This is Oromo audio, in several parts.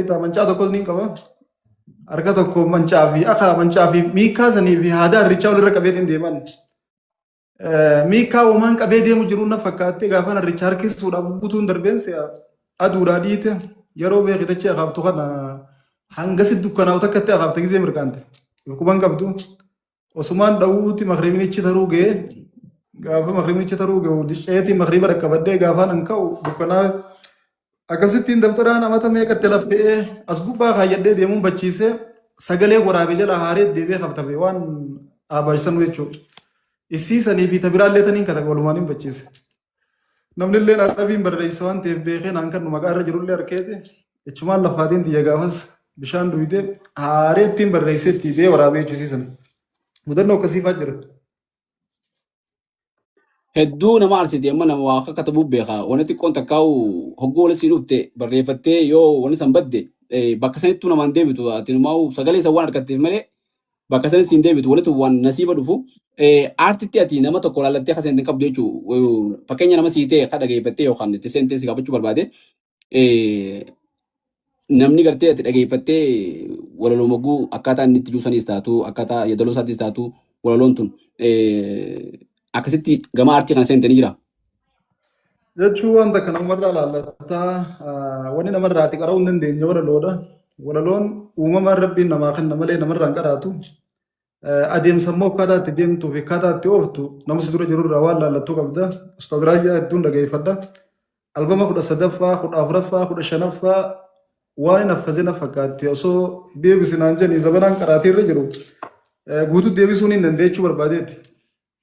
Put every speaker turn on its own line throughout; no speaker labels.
Beektaa mancaa tokkos niin qaba. Harka tokko mancaa fi akka mancaa fi miikaa sanii fi haadaa harrichaa walirra qabeetiin deeman. Miikaa homaan qabee deemu jiru na fakkaattee gaafa harricha harkisuudhaaf guutuun darbeen si'a aduudhaa dhiite yeroo beekitachi akaabtu kana hangasi dukkanaa'u takkatti akaabte gizee mirqaante. Dhukkuban qabdu. Osumaan dhawuuti makribinichi taruu ga'ee gaafa makribinichi taruu ga'u dicceetii makriba dhaqqabadhee gaafaan an ka'u dukkanaa akkasittiin dabtaraan amata meeqatti laffe'ee as gubbaa kaayyadhee deemuun bachiisee sagalee waraabee jala haaree deebi'ee kabtabe waan dhaabachisanuu jechuudha. Isii sanii fi tabiraallee taniin katabe walumaan hin bachiise. Namni illee arabiin barreessa waan ta'eef beekee naan kan maqaa irra jirullee harkeeti. Ichumaan lafaatiin tiyya gaafas bishaan duyde haaree ittiin barreessee itti hidhee waraabee jechuusiisan. Mudannoo akkasii fa'aa jira.
Hedduu nama aarsiti amma nama waa akka katabuu beeka. Wanni xiqqoon takkaa'u hogguu wali sii dhufte barreeffattee yoo wanni san badde bakka sanittuu namaan deebitu ati numaa'u sagalee san waan argatteef malee bakka sanis siin deebitu walitti waan nasiiba dhufu. Aartitti ati nama tokko laallattee akka seenteen qabdu jechuudha. Fakkeenya nama sii ta'e akka dhageeffattee yookaan itti seentee si gaafachuu barbaade namni gartee ati dhageeffattee walaloo mogguu akkaataa inni itti juusanis taatu akkaataa yeedaloo isaatis taatu walaloon tun akkasitti gama aartii kana seente ni jira.
Jechuun wanta kana namarraa laallataa wanni namarraa ati qara'uu hin dandeenye walaloodha. Walaloon uumamaan rabbiin namaa kenna malee namarraa hin qaraatu. Adeemsa immoo akkaataa itti deemtuu fi akkaataa itti ooftu nama si dura jirurraa waan laallattuu qabda. Ustaaz Raayyaa hedduun dhageeffadha. Albama 13ffaa, 14ffaa, 15ffaa waan hin haffazee na fakkaatti osoo deebisi naan jedhanii zabanaan qaraatii irra jiru guutuu deebisuun hin dandeechuu barbaadeeti.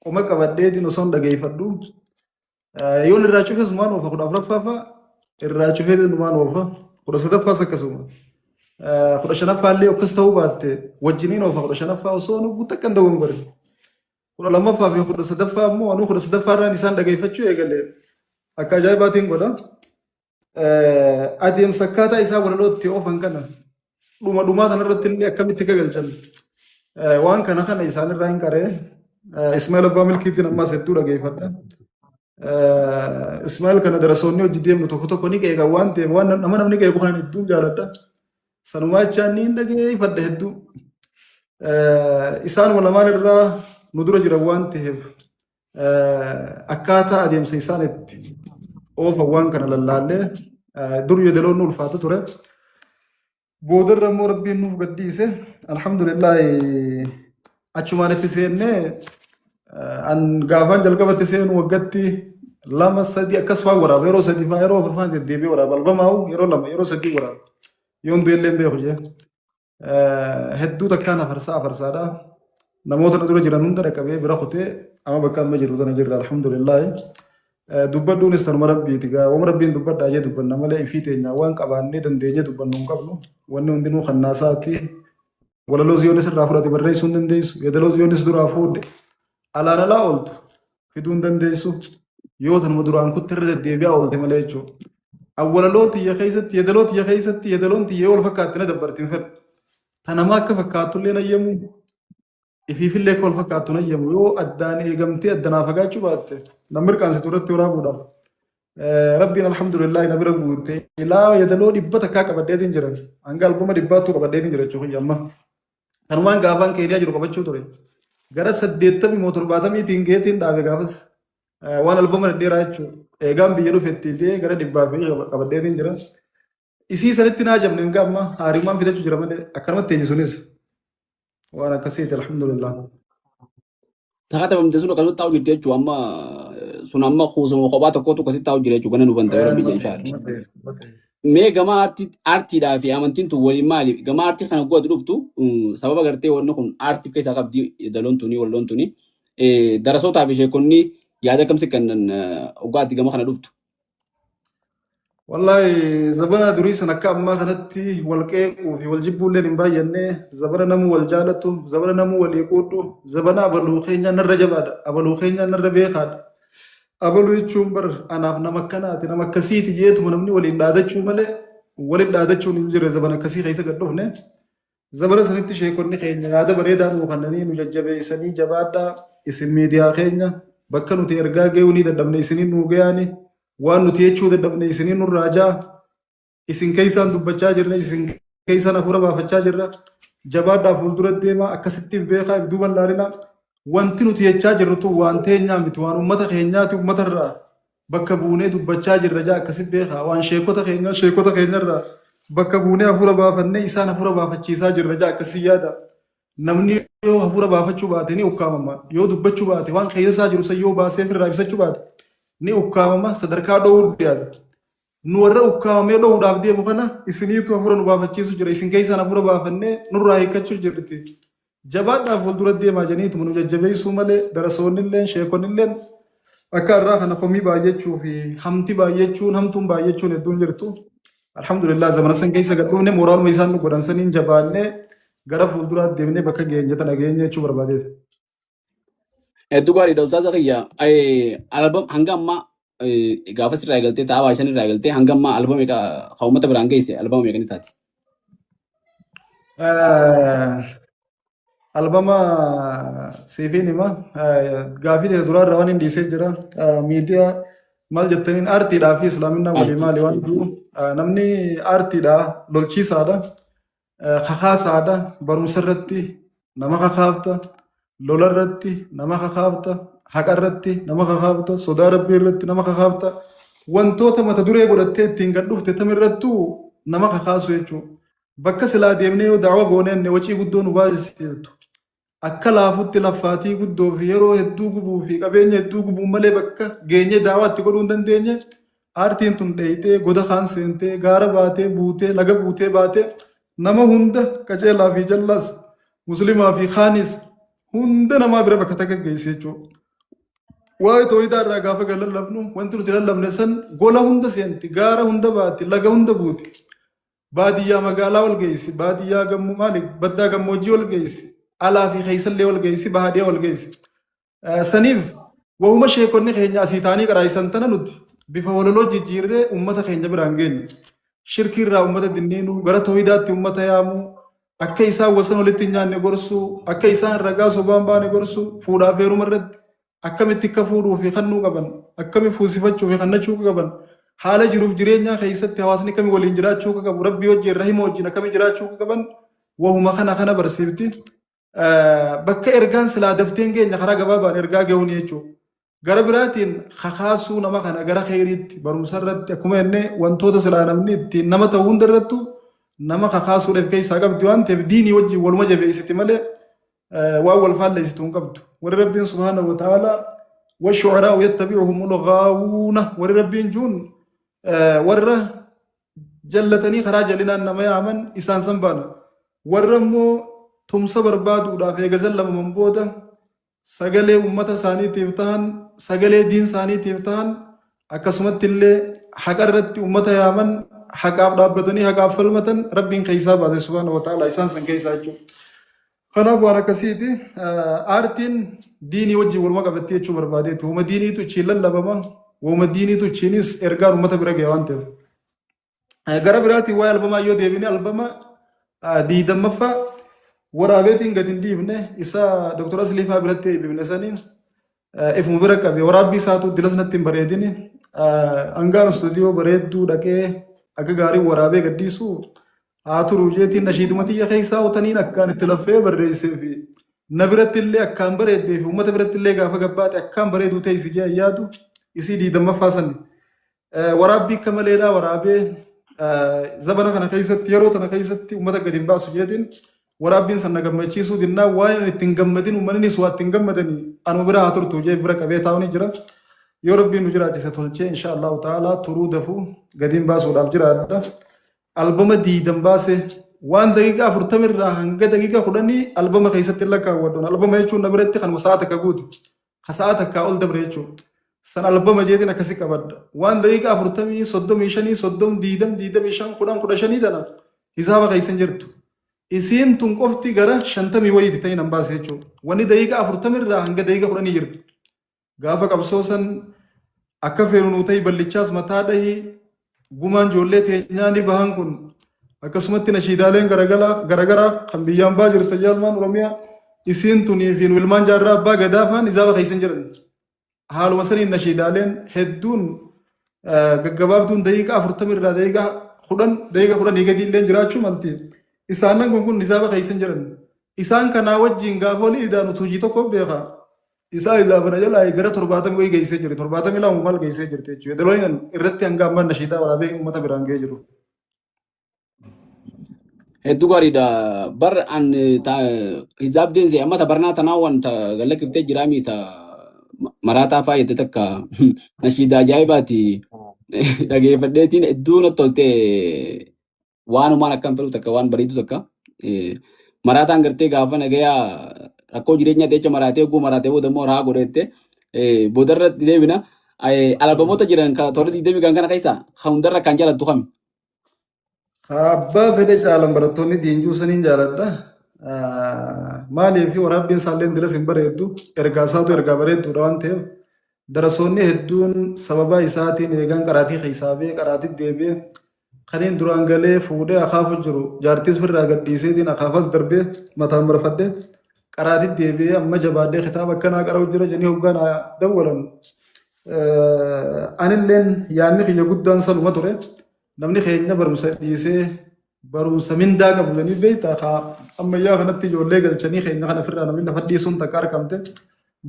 Qoma qabadheetiin osoo hin dhageeffadhu. Yoon irraa cufes maan oofa 14ffaa fa'a irraa cufee maan oofa 13ffaas akkasuma. 15ffaa illee akkas ta'uu baatte wajjiniin oofa 15ffaa osoo nu guutuu akka hin ta'u hin godhe. 12ffaa fi 13ffaa immoo anuu 13ffaa irraan isaan dhageeffachuu eegale akka ajaa'ibaatiin godha. Adeemsa akkaataa isaa walalootti oofan kana dhuma dhumaa sanarratti illee akkamitti akka galchan waan kana kana isaanirraa hin qaree Ismail Abbaa Milkiitiin ammas hedduu dhageeffadha. Ismail kana darasoonni hojii deemnu tokko tokko ni qeeqa waan ta'eef waan nama namni qeequ kana hedduun jaaladha. Sanumaa jechaan ni dhageeffadha hedduu. Isaan lamaan irraa nu dura jiran waan ta'eef akkaataa adeemsa isaan itti oofan waan kana lallaallee dur yeedaloon nu ulfaata ture. Boodarra immoo rabbiin nuuf gadhiise alhamdulillah achumaan itti seennee an gaafaan jalqabatti seenu waggatti lama sadi akkas fa'aa waraaba yeroo sadi fa'aa yeroo afur fa'aa deddeebi'ee waraaba albamaa'u yeroo lama yeroo sadii waraaba yoon du'ellee hin beeku jee. Hedduu takkaan afarsaa afarsaadha. Namoota na dura jiran hunda dhaqqabee bira kutee amma bakka amma jirru tana jirra alhamdulillah. Dubbadhuunis tanuma rabbiiti gaa wama rabbiin dubbadhaa jee dubbanna malee ifii teenya waan qabaannee dandeenyee dubbannu hin qabnu. Wanni hundinuu kan naasaati. Walaloo ziyoonis irraa fudhate barreessuu hin dandeessu. Yeedaloo ziyoonis duraa fuudhe. Alaan alaa ooltu fiduu hin dandeessu. Yoo tanuma duraan kutte irra deddeebi'aa oolte malee jechuudha. Awwalaloo tiyya keessatti yeedaloo tiyya keessatti yeedaloon tiyya yoo wal fakkaatti na dabbarti hin fedhu. Tanama akka fakkaattu illee nayyamu. Ifiifillee akka wal fakkaattu nayyamu. Yoo addaan eegamtee addanaa fagaachuu baatte na mirqaansitu irratti waraabuudhaaf. Rabbiin alhamdulillah na bira guute. Ilaa yeedaloo dhibba takkaa qabadheetiin jira. Hanga albuma dhibbaattuu qabadheetiin jira jechuudha amma. Kanumaan gaafaan keeniyaa jiru qabachuu ture. Gara 80 moo 70tiin geetiin dhaabe gaafas waan albama dhedheeraa jechuudha. Eegaan biyya dhufe itti illee gara dhibbaa fi qabadheetiin jira. Isii sanitti naa jabne hanga amma haariimaan fidachuu jira malee akkanumatti eenyu sunis waan akkasiiti alhamdulillah.
Takatabamte sun akkasumatti taa'u jirti jechuudha. Amma sun amma kuusuma kophaa tokkotu akkasitti taa'u jira jechuudha. Gana nu banta yoo rabbi jedhe inshaalla. Mee gama aartiidhaa fi amantiin tun waliin maali? Gama aartii kana godhatu dhuftu sababa gartee wanni kun aartiif keessaa qabdi daloon tuni walloon tuni. Darasootaa fi sheekonni yaada kam si kennan dhugaatti gama kana dhuftu?
Wallahi zabana durii san akka ammaa kanatti wal qeequu fi wal jibbuulleen hin baay'anne zabana namuu wal jaalatu zabana namuu walii quudhu zabana abaluu keenya narra jabaadha abaluu keenya narra beekaadha abaluu jechuun bar anaaf nama akkanaati nama akkasiiti jeetuma namni waliin dhaadachuu malee waliin dhaadachuun hin jirre zabana akkasii keessa gad dhufne Zabana sanitti sheekonni keenya yaada bareedaa nuu kannanii nu jajjabeessanii jabaadhaa isin miidiyaa keenya bakka nuti ergaa gahuu ni dadhabne isiniin nuu gayaani waan nuti jechuu dadhabne isiniin nurraa ja'a. Isin keessaan dubbachaa jirra, isin keessaan hafuura baafachaa jirra. Jabaadhaa, fuuldura deemaa, akkasitti beekaa, duuban laalina. Wanti nuti jechaa jirru tun waan teenyaa miti, waan uummata keenyaati. Uummatarraa bakka buunee dubbachaa jirra jaa, akkasitti beekaa. Waan sheekota keenyaa, sheekota keenyarraa bakka buunee hafuura baafannee isaan hafuura baafachiisaa jirra jaa, akkasii yaada. Namni yoo hafuura baafachuu baate ni ukkaamama. Yoo dubbachuu baate, waan keessa isaa jiru san yoo baasee ofirraa ibsachuu baate ni ukkaamama, sadarkaa dhoowuu dhiyaata. Nu warra ukkaamamee dhoowuudhaaf deemu kana isiniitu hafuura nu baafachiisu jira. Isin keessaan hafuura baafannee nurraa hiikkachuu jirti. Jabaadhaaf fuuldura deemaa jeniituma nu jajjabeessuu malee, darasoonni illeen sheekonni illeen akka irraa kana komii baay'achuu fi hamti baay'achuun, hamtuun baay'achuun hedduun jirtu. Alhamdulillah, zamana san keessa gad dhufne, mooraaluma isaan nu godhan saniin jabaannee gara fuulduraatti deemnee bakka geenye tana geenye jechuu barbaadeef.
Hedduu gaariidha, ustaaza kiyya. Album hanga ammaa gaafa sirraa eegaltee, taa'aa baay'isan irraa eegaltee, hanga ammaa album meeqa kan uummata biraan geesse, album meeqa ni taati?
Albama siifiin hima. Gaafii ta'e duraa irraa waan hin dhiisee jira. Miidiyaa maal jettaniin, aartiidhaa fi islaaminaa walii maali waan jiru. Namni aartiidhaa lolchiisaadha. Kakaasaadha. Barumsa irratti nama kakaafta. Lola irratti nama kakaafta. Haqa irratti nama kakaafta. Sodaa rabbii irratti nama kakaafta. Wantoota mata duree godhattee ittiin gad dhufte tamirrattuu nama kakaasu jechuudha. Bakka silaa deemnee yoo da'wa gooneen wacii guddoo nu baasiftu. Akka laafutti laffaatii guddoo fi yeroo hedduu gubuu fi qabeenya hedduu gubuu malee bakka geenyee daawaa itti godhuu hin dandeenye. Aartiin tun dheeyitee goda kaan seentee, gaara baatee buutee, laga buutee baatee, nama hunda, qaceelaa fi jallaas, muslimaa fi kaanis, hunda namaa bira bakka takka geesse jechuudha. Waa'ee tooyidaa irraa gaafa gad lallabnu, wanti nuti lallabne san gola hunda seenti, gaara hunda baati, laga hunda buuti. Baadiyyaa magaalaa wal geessi, baadiyyaa gammoo maali, baddaa gammoojjii wal geessi, alaa fi keessallee wal geessi, baadiyyaa wal geessi. Saniif wahuma sheekonni keenya asii taanii qaraayisan tana nuti bifa walaloo jijjiirree uummata keenya biraan geenye. Shirkii irraa uummata dinniinuu, gara tooyidaatti uummata yaamuu, akka isaan wasan walitti hin nyaanne gorsuu, akka isaan ragaa sobaan baane gorsuu, fuudhaaf heeruma irratti akkamitti akka fuudhuu fi kannuu qaban, akkami fuusifachuu fi kannachuu qaban, haala jiruuf jireenyaa keessatti hawaasni akkamii waliin jiraachuu akka qabu, rabbii wajjin, rahima wajjin akkamii jiraachuu akka qaban, wahuma kana kana barsiifti. Bakka ergaan silaa dafteen keenya karaa gabaabaan ergaa gahuun jechuudha. Gara biraatiin kakaasuu nama kana gara kheyriitti, barumsa irratti, akkuma jennee, wantoota silaa namni ittiin nama ta'u hunda irrattu nama kakaasuudhaaf keessaa qabdi waan ta'eef, diinii wajjin waluma jabeessiti malee waan wal faalleessitu hin qabdu. Warri Rabbiin subhaanahu wa ta'ala "والشعراء يتبعهم الغاوون" warri Rabbiin juun, warra jallatanii karaa jallinaan nama yaaman isaan san baana. Warra immoo tumsa barbaaduudhaaf eega zallamaman booda sagalee uummata isaaniitiif tahan, sagalee diin isaaniitiif tahan, akkasumatti illee haqa irratti uummata yaaman, haqaaf dhaabbatanii haqaaf falmatan Rabbiin keessaa baase subhaanahu wa ta'ala isaan san keessaa jechuudha. Kanaaf waan akkasiiti. Aartiin diinii wajjin waluma qabatti jechuu barbaadeetu. Wama diiniitu ichiin lallabama. Wama diiniitu ichiinis ergaan uummata bira ga'e waan ta'eef. Gara biraatiin waa'ee albamaa yoo deebine, albama 20ffaa waraabeetiin gadi hin dhiifne. Isa Dr. Asliifaa biratti eebbifne saniin ifuma bira qabe. Waraabbii isaatu dilas natti hin bareedini. Hangaan istuudiyoo bareedduu dhaqee akka gaarii waraabee gadhiisu haa turu jeetiin, nashiiduma tiyya keessaa utaniin akkaan itti laffee barreessee fi na biratti illee akkaan bareeddee fi uummata biratti illee gaafa gabbaate akkaan bareeduu ta'e si jee yaadu isii 20ffaa sani. Waraabbii akka maleedhaa waraabee zabana kana keessatti, yeroo tana keessatti uummata gadi hin baasu jeetiin, waraabbiin san na gammachiisuu dinnaa, waan inni ittiin gammadin uummannis waa ittiin gammadanii anuma bira haa turtu jee bira qabee taa'u ni jira. Yoo Rabbiin nu jiraachise tolchee, insha Allahu ta'ala, turuu dafuu gadiin baasuudhaaf jiraadha. Albama 20 baase, waan daqiiqaa 40 irraa hanga daqiiqaa 10 albama keessatti lakkaawwadhu. Albama jechuun na biratti kanuma sa'a takka guutu. Ka sa'a takkaa ol dabre jechuudha. San albama jeetiin akkasi qabadha. Waan daqiiqaa 40, 35, 30, 20, 25, 10, 15 tana hisaaba keessa hin jirtu. Isiin tun qofti gara 50 wayiiti ta'in an baase jechuudha. Wanni daqiiqaa 40 irraa hanga daqiiqaa 10 jirtu. Gaafa qabsoo san akka feenu nuu ta'ii, ballichaas mataa dhahii, gumaan ijoollee teenyaa ni bahan kun, akkasumatti nashiidaaleen garagaraa kan biyyaan baa jirta jaalmaan Oromiyaa isiin tunii fi nu ilmaan jaarraa abbaa gadaa faan hisaaba keessa hin jiran. Haaluma saniin nashiidaaleen hedduun gaggabaabduun daqiiqaa 40 irraa daqiiqaa 10 daqiiqa 10 gadi illee jiraachuu malti. Isaanan kun nisaaba keessa hin jiran. Isaan kanaa wajjin gaafa olii idaanu hojii tokko beeka. Isaa hisaabana jalaa gara 70 wayii geessee jira. 72 maal geessee jirti jechuudha. Yeedaloon irratti hanga ammaa nashiidaa waraabee uummata biraan ga'ee jiru.
Hedduu gaariidha. Bar an hizaab deense amma ta barnaa tanaa wanta gallakkiftee jiraami ta maraataa faa jette takka nashiidaa ajaa'ibaati dhageeffadheetiin hedduu natti tolte waanumaan akkam fedhu takka waan bareedu takka maraataan gartee gaafa nagayaa rakkoo jireenyaa teecha maraatee oguu maraatee booda immoo raa godheette boodarratti deebina. Albamoota jiran ka toora 20 kan kana keessaa kan hundarra kan jaalattu kami?
Abbaa fedhe caalan barattoonni diinjuu saniin jaaladha. Maaliif waraabbiin isaallee dilas hin bareeddu. Ergaa isaatu ergaa bareedduudha waan ta'eef darasoonni hedduun sababa isaatiin eegan qaraatii keessaa ba'ee qaraatii deebi'ee kaniin duraan galee fuudhee akaafu jiru jaartiis firraa gadhiiseetiin akaafas darbee mataan marfadhee qaraatii deebi'ee amma jabaadhee kitaaba akkanaa qara'u jira jedhanii hoggaan dawwalan. Anilleen yaadni kiyya guddaan sanuma ture. Namni keenya barumsa dhiisee barumsa mindaa qabu jedhanii beektaa kaa ammayyaa kanatti ijoollee galchanii keenya kana ofirraa namni lafa dhiisuun takka argamte.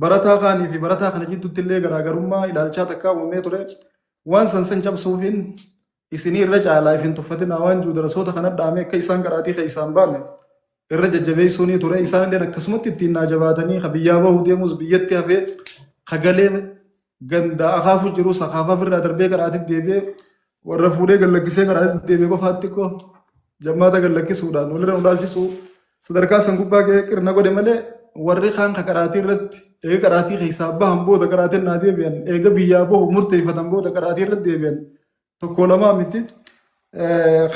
Barataa kaanii fi barataa kana jidduutti illee garaagarummaa ilaalchaa takka uumamee ture. Waan san san cabsuufiin isinii irra caalaa if hin tuffatinaa waan jiru darasoota kana dhaamee akka isaan qaraatii keessaan baane irra jajjabeessuunii ture. Isaan illee akkasumatti ittiin naa jabaatanii ka biyyaa bahuu deemus biyyatti hafee ka galee ganda akaafu jirus akaafaa ofirraa darbee qaraatii deebi'ee warra fuudhee gallakkisee qaraatii deebi'ee qofaatti koo jammaata gallakkisuudhaan walirra nu dhaalchisuu sadarkaa san gubbaa ga'ee qirna godhe malee warri kaan ka qaraatii irratti eega qaraatii keessaa bahan booda qaraatiin naa deebi'an eega biyyaa bahu murteeffatan booda qaraatii irratti deebi'an tokko lamaa miti.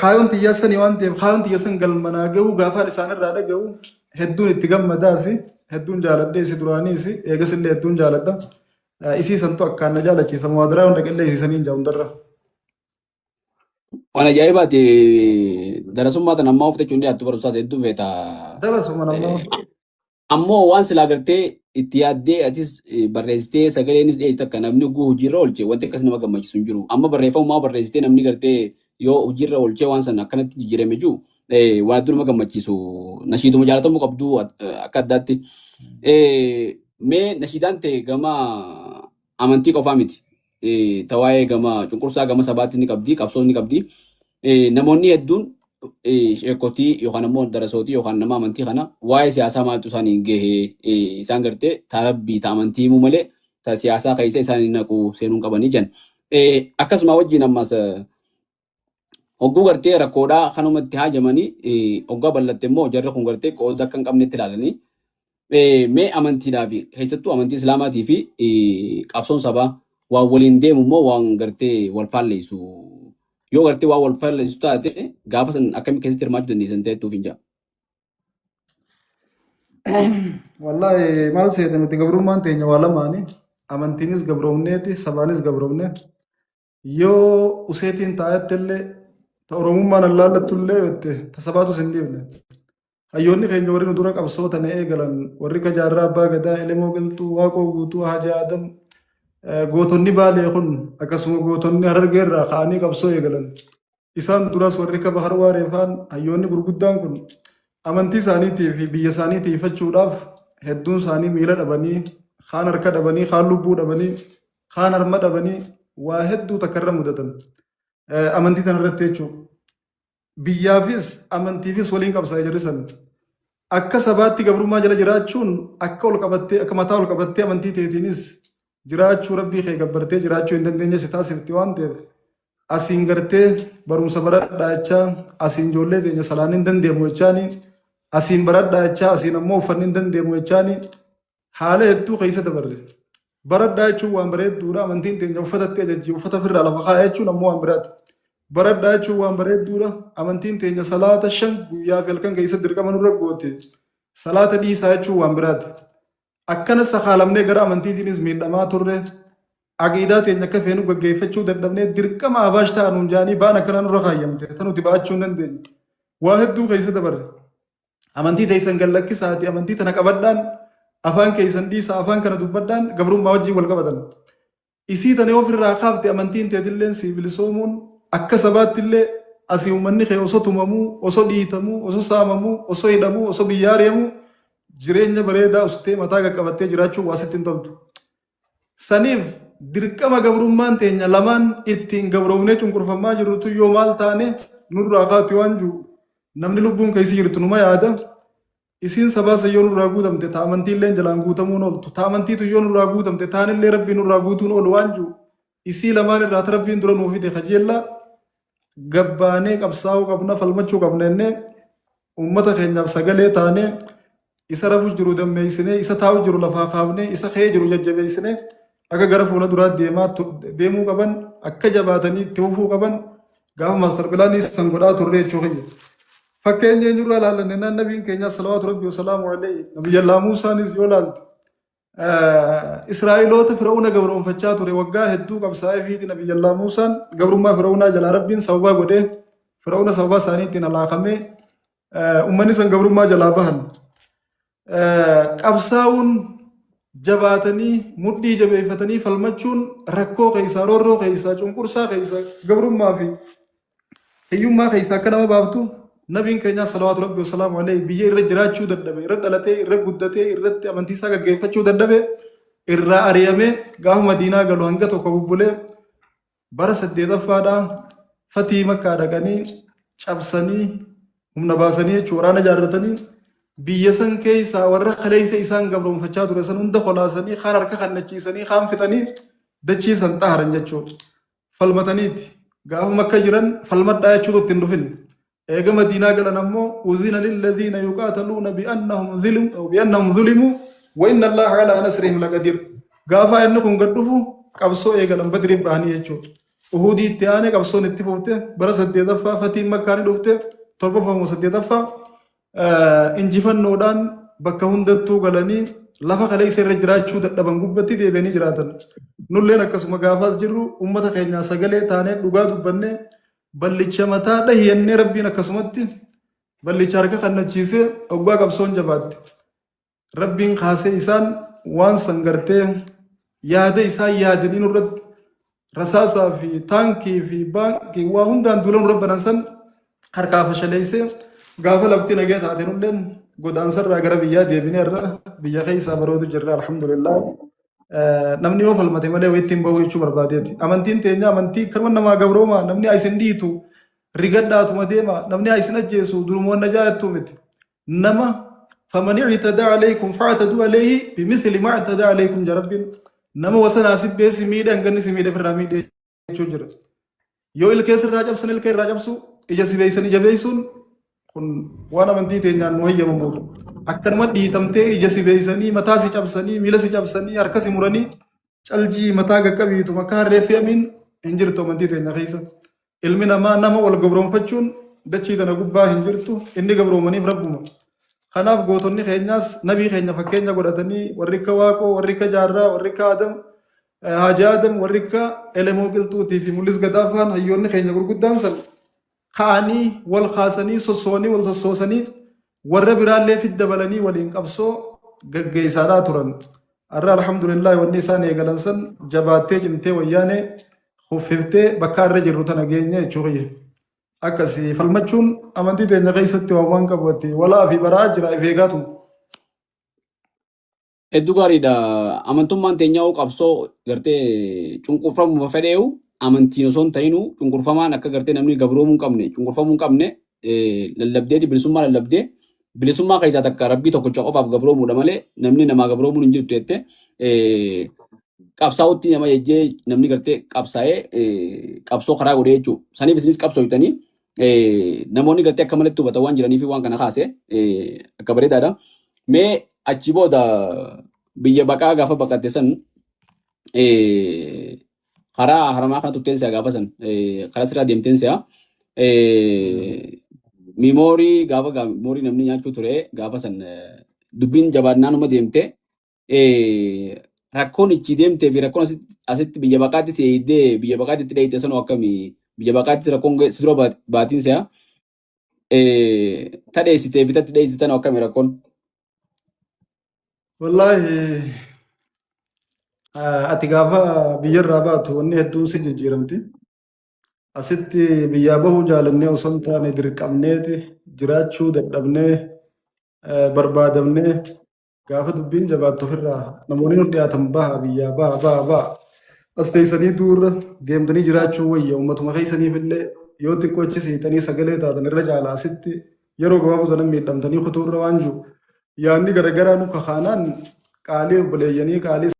Kaayoon tiyyaa sanii waan ta'eef kaayoon tiyya san galmanaa gahuu gaafaan isaan irraa dhaga'u hedduun itti gammadaasi hedduun jaaladhee isi duraaniis eegas illee hedduun jaaladha. Isii santu akkaan na jaalachiisa muwaadaraa hunda qillee isii saniin jaa hundarra.
Waan ajaa'ibaati darasummaa tan ammaa uffachuun dhiyaattu barumsaas hedduu feeta.
Darasuma nammoo.
Ammoo waan silaa gartee itti yaaddee atis barreessitee sagaleenis dhiyeessitu akka namni oguu hojiirra oolche wanti akkas nama gammachiisu hin jiru. Amma barreeffamumaa barreessitee namni gartee yoo hojiirra oolchee waan sana akkanatti jijjiirame jiru waan hedduu nama gammachiisu nashiiduma jaalatamuu qabdu akka addaatti. Mee nashiidaan ta'e gama amantii qofaa miti. Ta waa'ee gama cunqursaa gama sabaatti ni qabdi, qabsoon ni qabdi. Namoonni hedduun sheekotii yookaan ammoo darasootii yookaan nama amantii kana waa'ee siyaasaa maaltu isaan hin gahe isaan gartee ta rabbii ta amantii himuu malee ta siyaasaa keessa isaan hin naqu seenuun qabanii jiran. Akkasuma wajjin ammas hogguu gartee rakkoodhaa kanumatti haajamanii hoggaa bal'atte immoo jarri kun gartee qooda akka hin qabnetti ilaalanii mee amantiidhaa fi keessattuu amantii islaamaatii fi qabsoon sabaa waan waliin deemu immoo waan gartee wal faalleessu yoo gartee waan wal faalleessu taate gaafa san akkamii keessatti hirmaachuu dandeessan ta'ettuuf hin jaa.
Wallaahi maal seete nuti gabrummaan teenya waa lamaani amantiinis gabroomneeti sabaanis gabroomne yoo useetiin taa'etti illee ta oromummaan allaallattu illee jette ta sabaatus hin dhiifne. Hayyoonni keenya warri nu dura qabsoo tana eegalan warri ka Jaarraa Abbaa Gadaa, Elemoo Qilxuu, Waaqoo Guutuu, Haji Adam, gootonni Baalee kun akkasuma gootonni Harargee irraa ka'anii qabsoo eegalan. Isaan duras warri ka Bahar Waaree faan hayyoonni gurguddaan kun amantii isaaniitii fi biyya isaanii tiifachuudhaaf hedduun isaanii miila dhabanii, kaan harka dhabanii, kaan lubbuu dhabanii, kaan harma dhabanii waa hedduu takka irra mudatan. Amantii tana irratti jechuudha. Biyyaafis amantiifis waliin qabsaa'e jarri san. Akka sabaatti gabrummaa jala jiraachuun akka ol qabattee akka mataa ol qabattee amantii teetiinis jiraachuu rabbii kee gabbartee jiraachuu hin dandeenye si taasifti waan ta'eef asiin gartee barumsa baradhaa jechaa asiin ijoollee teenya salaanni hin dandeemu jechaani asiin baradhaa jechaa asiin ammoo uffanni hin dandeemu jechaani haala hedduu keessa dabarre. Baradhaa jechuun waan bareedduudha. Amantiin teenya uffatatti ajajji. Uffata ofirraa lafa kaa'aa jechuun ammoo waan biraati. Baradhaa jechuun waan bareedduudha. Amantiin teenya salaata 5 guyyaa fi halkan keessa dirqama nurra goote. Salaata dhiisaa jechuun waan biraati. Akkana sakaalamnee gara amantiitiinis miidhamaa turre. Aqiidaa teenya akka feenu gaggeeffachuu dadhabnee dirqama abaash ta'a nuun jaanii ba'an akkanaa nurra kaayyamte. Tan nuti ba'achuu hin dandeenye. Waa hedduu keessa dabarre. Amantii teessan gad lakkisaati amantii tana qabadhaan afaan keessan dhiisaa afaan kana dubbadhaan gabrummaa wajjin wal qabatan. Isii tana yoo ofirraa kaafte amantiin teetilleen sii bilisoomuun akka sabaatti illee Asii uummanni kee osoo tumamuu, osoo dhiitamuu, osoo saamamuu, osoo hidhamuu, osoo biyyaa ari'amuu jireenya bareedaa ustee mataa qaqqabattee jiraachuu waa sitti hin toltu. Saniif dirqama gabrummaan teenya lamaan ittiin gabroomnee cunqurfamaa jirrutu yoo maal taane nurraa kaati waan jiru namni lubbuun keessa jirtu numa yaada. Isiin sabaa san yoo nurraa guutamte ta amantiilleen jalaan guutamuun ooltu, ta amantiitu yoo nurraa guutamte taanillee rabbii nurraa guutuun oolu waan jiru isii lamaan irraa ta rabbiin dura nuu fide kajeellaa gabbaanee qabsaa'uu qabna, falmachuu qabna jennee uummata keenyaaf sagalee taanee isa rafu jiru dammeessinee, isa taa'u jiru lafaa kaafnee, isa ka'ee jiru jajjabeessinee akka gara fuula duraa deemuu qaban, akka jabaatanii itti fufuu qaban gaafa maastar pilaanii san godhaa turre jechuu kiyya. Fakkeenya eenyurraa ilaallanne naan nabiin keenya salawaatu rabbi wasalaamu alayhi nabiyyallaa Muusaanis yoo ilaalte Israa'eloota Fir'auna gabroonfachaa ture waggaa hedduu qabsaa'ee fiiti nabiyyallaa Muusaan gabrummaa Fir'aunaa jalaa rabbiin sababaa godhee Fir'auna sababaa isaaniitiin halaakamee uummanni san gabrummaa jalaa bahan. Qabsaa'uun jabaatanii mudhii jabeeffatanii falmachuun rakkoo keessaa, roorroo keessaa, cunqursaa keessaa, gabrummaa fi hiyyummaa keessaa akka nama baaftu nabiin keenya salawaatu rabbi wasalaamu alayhi biyya irra jiraachuu dadhabe, irra dhalatee, irra guddatee, irratti amantii isaa gaggeeffachuu dadhabe irraa ari'amee gaafa Madiinaa galu hanga tokko bubbulee bara 8ffaadhaa fatii Makkaa dhaqanii cabsanii humna baasanii jechuun waraana ijaarratanii biyya san keessaa warra kaleessa isaan gabroonfachaa ture san hunda kolaasanii kaan harka kannachiisanii kaan fixanii dachii san xaharan jechuudha. Falmataniiti. Gaafa Makka jiran falmadhaa jechuutu ittiin dhufin. Eega Madiinaa galan ammoo udhina lilladhiina yuqaataluuna bi'annahum zulimuu wa inna Allaaha alaa nasrihim laqadiir. Gaafa inni kun gad dhufu qabsoo eegalan Badriin bahanii jechuudha. Uhudii itti aanee qabsoon itti fufte bara 8ffaa fatiin Makkaa ni dhufte, 7ffaa moo 8ffaa injifannoodhaan bakka hundattuu galanii lafa kaleessa irra jiraachuu dadhaban gubbatti deebi'anii jiraatan. Nulleen akkasuma gaafaas jirru uummata keenyaa sagalee taanee dhugaa dubbannee ballicha mataa dhahiyannee rabbiin akkasumatti ballicha harka kannachiisee oggaa qabsoon jabaatte. Rabbiin kaasee isaan waan san gartee yaada isaan yaadanii nurratti rasaasaa fi taankii fi baankii waa hundaan duula nurra banan san harkaa fashaleessee gaafa lafti nagee taate nulleen godaansarraa gara biyyaa deebinee irra biyya keessaa barootu jirra, alhamdulillah. Namni yoo falmate malee wayitti hin bahu jechuu barbaadeeti. Amantiin teenya amantii kanuma namaa gabrooma, namni haa isin dhiitu rigadhaatuma deema, namni haa isin ajjeesu duruma wanna jaa'attuu miti. Nama faman i'tadaa alaykum fa'taduu alayhi bimithli ma i'tadaa alaykum ja rabbiin, nama wasanaa si beesi miidhe hanganni si miidhe ofirraa miidhe jechuu jira. Yoo ilkee sirraa cabsan ilkee irraa cabsu, ija si beeysan ija beeysuun kun waan amantii teenyaan nu hayyamamuudha. Akkanuma dhiitamtee ija si beeysanii, mataa si cabsanii, miila si cabsanii, harka si muranii caljii mataa qaqqabiitu makka harree fe'amiin hin jirtu amantii teenya keessa. Ilmi namaa nama wal gabroonfachuun dachii tana gubbaa hin jirtu, inni gabroomaniif rabbuma. Kanaaf gootonni keenyaas nabii keenya fakkeenya godhatanii warri akka Waaqoo, warri akka Jaarraa, warri akka Adam, Haaji Adam, warri akka Elemoo Qilxuutii fi Mul'is Gadaafaan hayyoonni keenya gurguddaan san ka'anii wal kaasanii sosso'anii wal sossoosanii warra biraallee fid dabalanii waliin qabsoo gaggeessaadhaa turan. Har'a alhamdulillah wanni isaan eegalan san jabaattee cimtee wayyaanee kuffiftee bakka irra jirru tana geenye jechuu kiyya. Akkasii falmachuun amantii teenya keessatti waan waan qabu walaa fi baraa jira if eegaatu.
Hedduu gaariidha. Amantummaan teenyaa qabsoo gartee cunqurfamuma fedheewu amantiin osoo hin ta'inuu cunqurfamaan akka gartee namni gabroomuu hin qabne, cunqurfamuu hin qabne lallabdeeti bilisummaa lallabdee bilisummaa keessaa takka rabbii tokkicha qofaaf gabroomuudha malee namni namaa gabroomuun hin jirtu jette qabsaa'utti nama jejjee namni gartee qabsaa'ee qabsoo karaa godhee jechuudha. Saniif isinis qabsooftanii namoonni gartee akka malatti hubatan waan jiraniif waan kana kaase akka bareedaadha. Mee achi booda biyya baqaa gaafa baqatte san karaa haramaa kana turteen si'a gaafa san karaa sirraa deemteen si'a miimoorii gaafa miimoorii namni nyaachuu ture gaafa san dubbiin jabaannaanuma deemte rakkoon ichi deemtee fi rakkoon asitti biyya baqaatti si eeydee biyya baqaatti itti dheeyte sanoo akkamii biyya baqaatti rakkoon si dura baatiin si'a ta dheessitee fi tatti dheessite tanoo akkamii rakkoon?
Wallaahi ati gaafa biyyarraa baatu wanni hedduun si jijjiiramti. Asitti biyyaa bahuu jaalannee osoo hin taane dirqamneeti jiraachuu dadhabnee barbaadamnee gaafa dubbiin jabaattu ofirraa namoonni nu dhiyaatan baha biyyaa baha baha baha. As teessanii duurra deemtanii jiraachuu wayya uummatuma keessaniif illee yoo xiqqoo achi siitanii sagalee taatan irra caala asitti yeroo gabaaboo sanan miidhamtanii kutuurra waan jiru yaadni garagaraa nu kakaanaan qaalii obboleeyyanii qaalii.